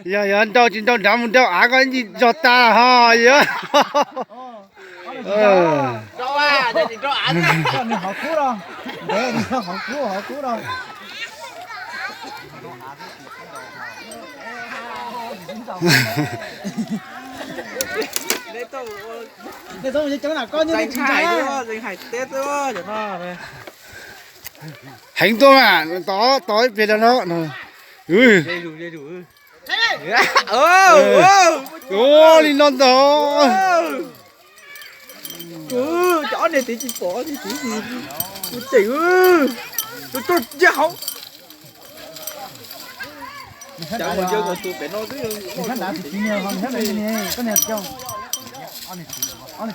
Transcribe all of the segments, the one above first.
Yog, yog nrau tsis nrau nrad mus nrau av koj ib ntsis zog tas ho yog. Heev tuaj mas, tod tod ib pliag rau no. Ua li no ntag. Cov ob niag tiv tsis pom tiv tiv, ua tseem, ua tuaj cia hauv.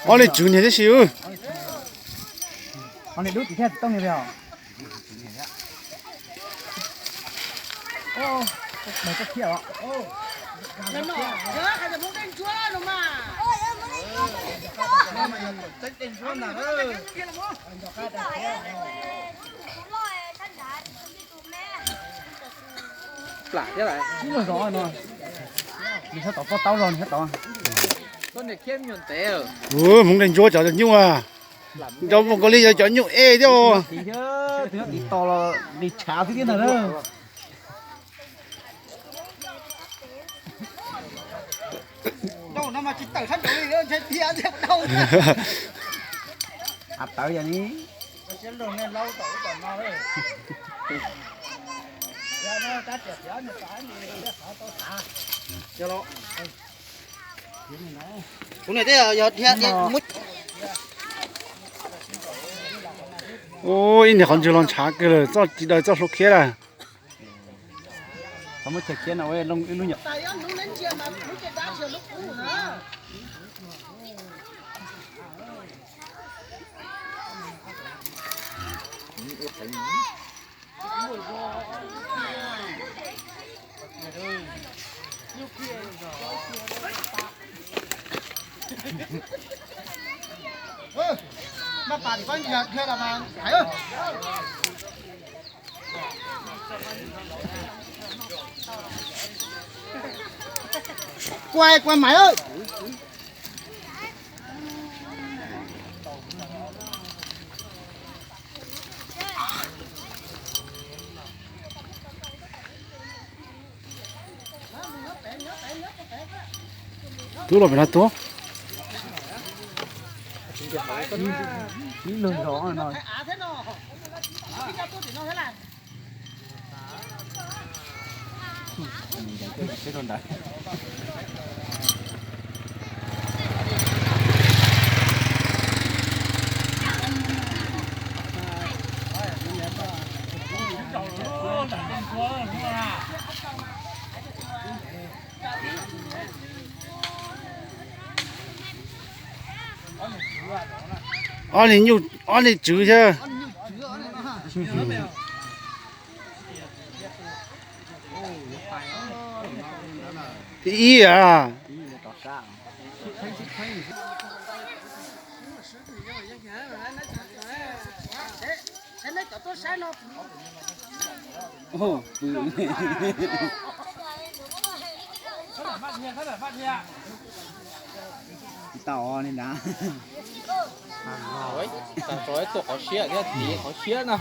Ob niag tswv niag tib si. Plam thiab lawm. Nws sab tod pob taub los nws sab tod. Ua, hmoov nqes ntsuab cov nyuj a. Nrau mus kos li yog cov nyuj ej thiab. Tiv tos los li tshav xwb thiab ntag na. Av tawv yog ni. Ib niag qhov ntswg los ntshav kawg lawm, txoj ris daws txoj hlua khiab lawm. Qua, qua mày ơi. Tub los pem no tub. Ib lub zos no. Ob niag nyuj, ob niag tswv thiab. Ib a. Tsis tau li ntawd. Tuaj qhov siab thiab tiv qhov siab no.